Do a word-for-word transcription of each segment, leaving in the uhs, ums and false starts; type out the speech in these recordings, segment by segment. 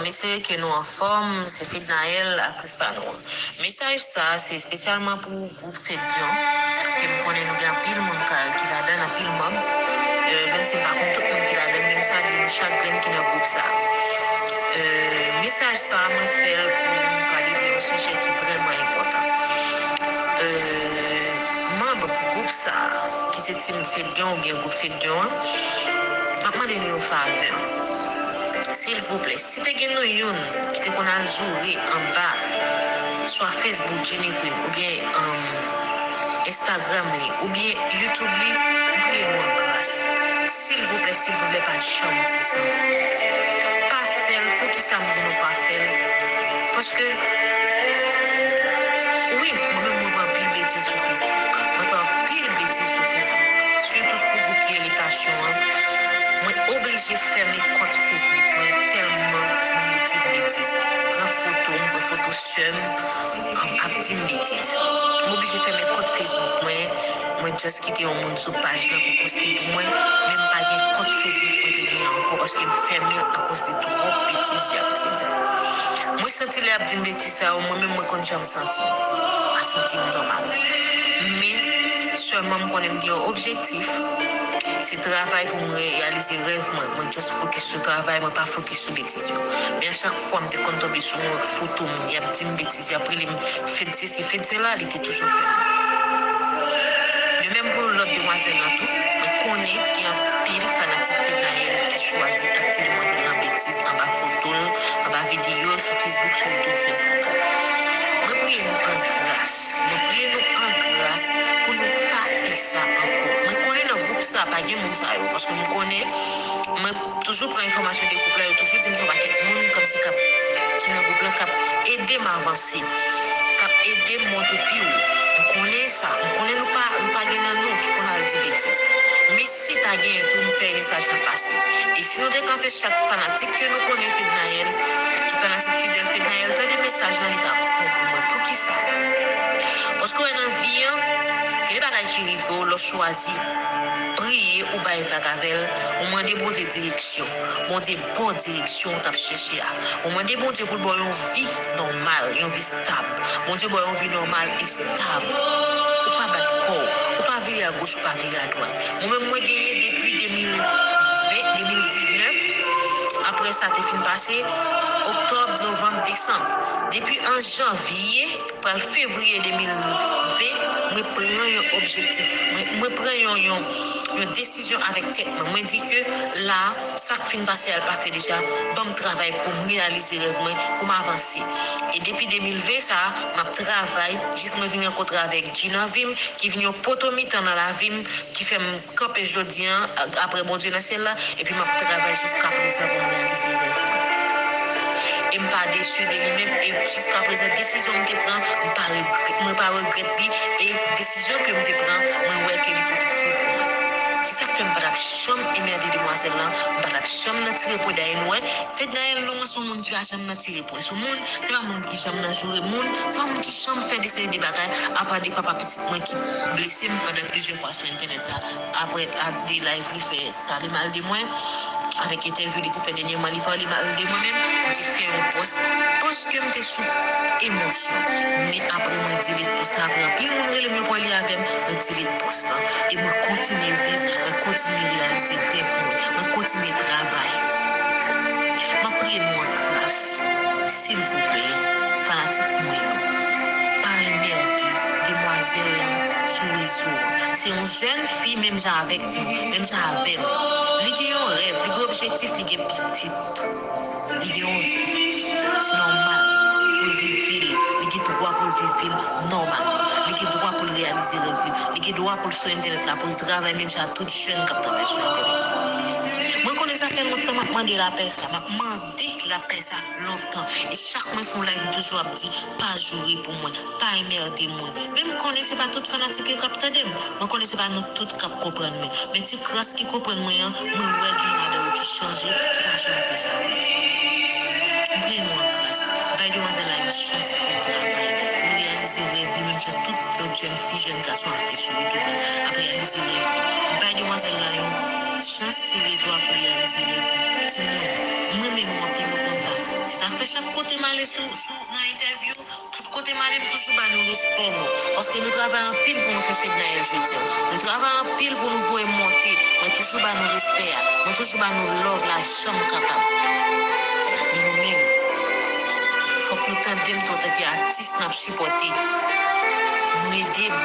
M espere ke nou anfòm, se Fednaelle, aktris pa nou an. Mesaj sa a se espesyalman pou gwoup Fedyon, ke m konnen nou gen anpil moun ka, ki ladan, anpil manm. Euh, menm si m pa konn tout moun ki ladan, men m salye nou chak grenn ki nan gwoup sa a. Euh, mesaj sa a, mwen fè l pou m pale de yon sijè ki vrèman enpòtan. Euh, manm gwoup sa a, ki se Team Fedyon oubyen gwoup Fedyon an, m ap mande nou yon favè. Silvouplè, si te gen nou youn ki te konn al joure anba swa Facebook Jenny Queen oubyen, um, Instagram li oubyen YouTube li, m priye nou an gras. Silvouplè, silvouplè, pa janm fè sa. Pa fè l. Poukisa m di nou pa fè l? Paske, wi, mwen menm mwen pran anpil betiz sou Facebook. Mwen pran anpil betiz sou Facebook. Sitou pou gwoup ki rele Pasyon an. Mwen oblije fèmen kont Facebook mwen tèlman moun yo di m betiz. Pran foto m, pran foto sè m, ap di m betiz. Mwen oblije fèmen kont Facebook mwen. Mwen just kite yon moun sou paj la pou poste pou mwen, men m pa gen kont Facebook mwen te gen ankò paske m fèmen l akoz de twòp betiz y ap di m. Mwen santi lè y ap di m betiz sa yo, mwen menm mwen konn jan m santi m. Pa santi m nòmal. Men sèlman m konnen m gen yon objektif, se travay pou m reyalize rèv mwen. Mwen just fokis sou travay, mwen pa fokis sou betiz yo. Men a chak fwa m te konn tonbe sou yon foto moun, y ap di m betiz, y ap rele m Fed sesi, Fed sela, li te toujou fè m. De menm pou lòt demwazèl lan tou, mwen konnen gen anpil fanatik Fednaelle ki chwazi ap di demwazèl lan betiz anba foto l, anba videyo l, sou Facebook, sou YouTube, sou Instagram. Mwen priye nou an gras. Mwen priye nou an gras pou nou pa fè sa ankò. Mwen konnen nan gwoup sa, pa gen moun sa yo, paske m konnen, mwen toujou pran enfòmasyon de gwoup la, yo toujou di m se yon pakèt moun kòmsi k ap, ki nan gwoup lan, k ap ede m avanse, k ap ede m monte pi wo. M konnen sa, m konnen nou pa, nou pa gen nan nou ki konn al di betiz. Men si ta genyen tou, m fè mesaj la pase. E si nou te ka fè chak fanatik ke nou konnen Fednaelle, ki fanatik fidèl Fednaelle, tande mesaj lan, li ta bon pou mwen. Poukisa? Paske w wè nan vi an, gen de bagay ki rive w, lè w chwazi priye ou bay vag avè l, ou mande Bondye direksyon. Bondye ba w direksyon w t ap chèche a. Ou mande Bondye pou l ba w yon vi nòmal, yon vi stab. Bondye ba w yon vi nòmal e stab. Ou pa bat kò w, ou pa vire agoch, ou pa vire adwat. Mwen menm, mwen genyen depi de mil ven, de mil diznèf. Apre sa te fin pase, oktòb, novanm, desanm. Depi an janvye, pral fevriye de mil ven, mwen pran yon objektif. Mwen, mwen pran yon, yon, yon desizyon avèk tèt mwen. Mwen di ke la, sa k fin pase a, l pase deja. Ban m travay pou m reyalize rèv mwen, pou m avanse. E depi de mil ven sa, m ap travay jis mwen vin rankontre avèk Dji nan vi m, ki vin yon poto mitan nan lavi m, ki fè m kanpe jodi an, apre Bondye nan syèl la, epi m ap travay jiska prezan pou m reyalize rèv mwen. E m pa desi de li menm, e jiska prezan, desizyon m te pran, m pa regrèt, mwen pa regrèt li, e desizyon ke m te pran, mwen wè ke li pote fwi pou mwen. Se sa k fè m pa t ap janm enmède demwazèl lan, m pa t ap janm nan tire pwen dèyè nou wè. Fednaelle, non, se yon moun ki pa janm nan tire pwen sou moun, se pa moun ki janm nan joure moun, se pa moun ki janm fè de seri de bagay, apa de papa pitit mwen ki blese m pandan plizyè fwa sou entènèt la, apre a de live li fè pale mal de mwen, avèk entèvyou li te fè dènyèman, li pale mal de mwen menm, m te fè yon pòs, paske m te sou emosyon. Men apre mwen delete pòs la, apre anpil moun rele m yo pou ale avè m, mwen delete pòs lan. E mwen kontinye viv, mwen kontinye reyalize rèv mwen, mwen kontinye travay. M ap priye nou an gras, silvouplè, fanatik mwen yo. Pa enmède demwazèl lan sou rezo an. Se yon jèn fi menm jan avèk nou, menm jan avè m. Li gen yon rèv, li gen objektif, li gen pitit. Li gen yon vi. Se nòmal pou l viv vi l. Li gen dwa pou l viv vi l nòmalman. Li gen dwa pou l reyalize rèv li. Li gen dwa pou l sou entènèt la, pou l travay menm jan ak tout jèn k ap travay sou entènèt. Mwen konnen sa fè lontan m ap mande lapè sa. M ap mande lapè sa lontan. E chak mwen fè yon live, m toujou ap di, pa joure pou mwen, pa enmède mwen. Men m konnen se pa tout fanatik yo k ap tande m. Mwen konnen se pa nou tout k ap konprann mwen. Men ti kras ki konprann mwen an, mwen wè gen ladan yo ki chanje, ki pa janm fè sa. M priye nou an gras. Bay demwazèl la yon chans pou l travay, pou l reyalize rèv li menm jan tout lòt jèn fi, jèn gason ap fè sou YouTube la, ap reyalize rèv li. Bay demwazèl la yon chans sou rezo a pou l reyalize rèv li. Timoun, mwen renmen nou anpil, nou konn sa. Se Sa fè chak kote m ale sou, sou, nan entèvyou, tout kote m ale, m toujou ba nou respè nou. Paske nou travay anpil pou nou fè Fednaelle jodi a. Nou travay anpil pou nou voye monte. Mwen toujou ba nou respè a. Mwen toujou ba nou love la jan m kapab. Men nou menm, fòk nou tande m tou antanke atis n ap sipòte. Nou ede m.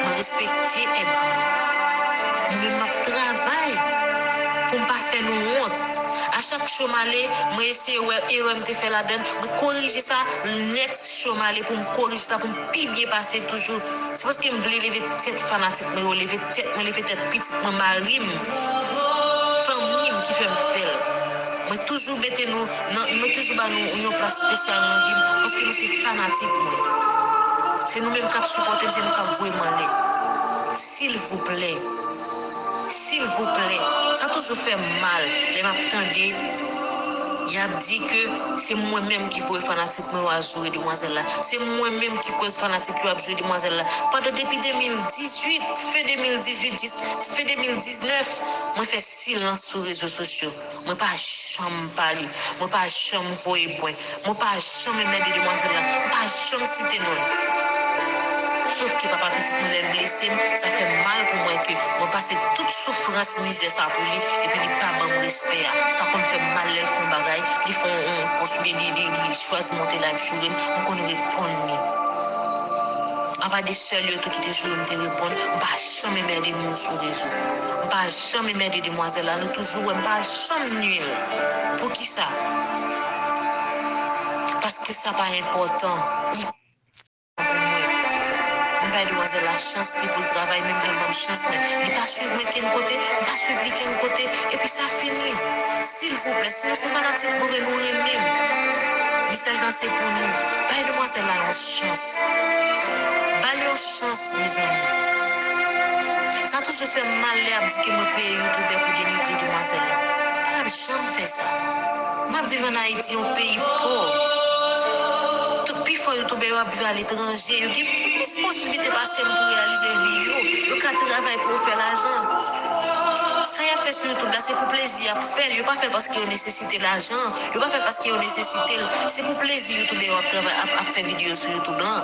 Mwen respekte èd nou. Mwen menm m ap travay pou m pa fè nou wont. A chak show m ale, mwen eseye wè erè m te fè ladann, mwen korije sa, next show m ale pou m korije sa, pou m pi byen pase toujou. Se paske m vle leve tèt fanatik mwen yo, leve tèt mwen, leve tèt pitit mwen, mari m, fanmi m ki fè m fè l. Mwen toujou mete nou nan, mwen toujou ba nou yon plas espesyal nan vi m, paske nou se fanatik mwen. Se nou menm k ap sipòte m, se nou k ap voye m anlè. Silvouplè. Silvouplè, sa toujou fè m mal lè m ap tande y ap di ke se mwen menm ki voye fanatik mwen yo al joure demwazèl la. Se mwen menm ki koz fanatik yo ap joure demwazèl la. Pandan depi de mil dizuit, fen de mil dizuit jis fen de mil diznèf, mwen fè silans sou rezo sosyo. Mwen pa janm pale. Mwen pa janm voye pwen. Mwen pa janm enmède demwazèl la. Mwen pa janm site non l. Sof ke papa pitit mwen, lè l blese m, sa fè m mal pou m wè ke mwen pase tout soufrans, mizè sa pou li, epi li pa ban m respè a. Sa konn fè m mal lè l fè yon bagay, li fè yon, yon pòs oubyen li, li, li chwazi monte live joure m, m konn reponn li. Apa de sèl yo tou ki te joure m, te reponn, m pa janm enmède moun sou rezo. M pa janm enmède demwazèl la, nou toujou wè m pa janm nui l. Poukisa? Paske sa pa enpòtan. Li pou mwen. M bay demwazèl la chans li pou l travay, menm jan l ban m chans mwen. Li pa swiv mwen kenn kote, m pa swiv li kenn kote, epi sa fini. Silvouplè, si nou se fanatik mwen vre, nou renmen m, mesaj la se pou nou. Bay demwazèl la yon chans. Ba l yon chans, mezanmi. Sa toujou fè m mal lè y ap di ke mwen peye youtubè pou denigre demwazèl la. Pa t ap janm fè sa. M ap viv ann Ayiti, yon peyi pòv. Tout pifò youtubè yo ap viv aletranje. Yo gen plis posiblite pase m pou reyalize vi yo. Yo ka travay pou yo fè lajan. Sa y ap fè sou YouTube la, se pou plezi y ap fè l. Yo pa fè l paske yo nesesite lajan. Yo pa fè l paske yo nesesite l. Se pou plezi youtubè yo ap travay, ap, ap fè videyo sou YouTube lan.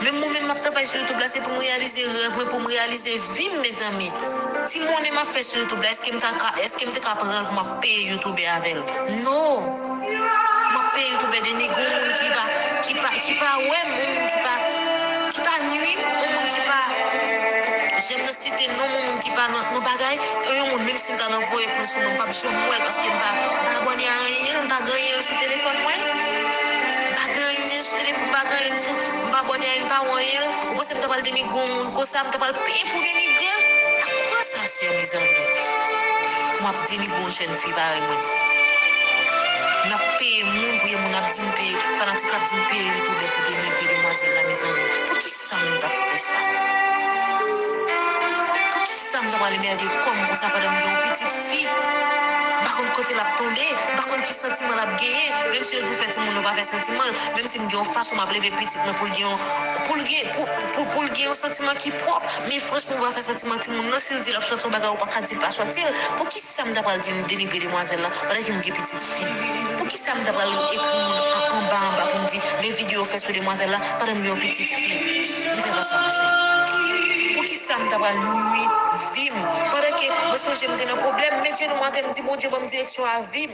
Menm mwen menm m ap travay sou YouTube la, se pou m reyalize rèv mwen, pou m reyalize vi m, mezanmi. Ti monnen m ap fè sou YouTube la, èske m ta ka, èske m te ka pran l pou m ap peye youtubè avè l? No! M ap peye youtubè denigre yon moun ki pa, ki pa, ki pa wè m, yon moun ki pa, ki pa nui m, yon moun ki pa, jan m nan site non m, yon moun ki pa nan, nan bagay, yon moun menm si l ta nan voye pran sou mwen, m p ap janm wè l paske m pa, m pa abòne a anyen l, m pa gen anyen l sou telefòn mwen. M pa gen anyen sou telefòn, m pa gen anyen sou, m pa abòne a anyen, m pa wè anyen l. Ou panse m ta pral denigre yon moun konsa, m ta pral peye pou denigre l? A kwa sa sè, mezanmi? Pou m ap denigre yon jèn fi parèy mwen. N ap peye moun pou yon moun ap di m peye, fanatik ap di m peye youtubè pou denigre demwazèl la, mezanmi. Poukisa m t ap fè sa? Poukisa m t ap ale mède kò m konsa pandan m gen yon pitit fi? M pa konn kote l ap tonbe, m pa konn ki santiman l ap genyen. Menm si yo di w fè timoun nan pa fè santiman l, menm si m gen yon fason m ap leve pitit mwen pou l gen yon, pou l gen, pou, pou, pou l gen yon santiman ki pwòp, men franchman, m pa fè santiman timoun nan. Si l di l ap sòti yon bagay, ou pa ka di l pa sòti l. Poukisa m ta pral di, denigre demwazèl la pandan ke m gen pitit fi? Poukisa m ta pral ekri moun an, anba anba pou m di, men videyo w fè sou demwazèl la pandan m gen yon pitit fi? Li fè pa sa, monchè. Poukisa m ta pral nui vi m? Pandan ke mwen sonje m te nan pwoblèm, men Dye nou maten, m di, Bondye, ban m direksyon a vi m.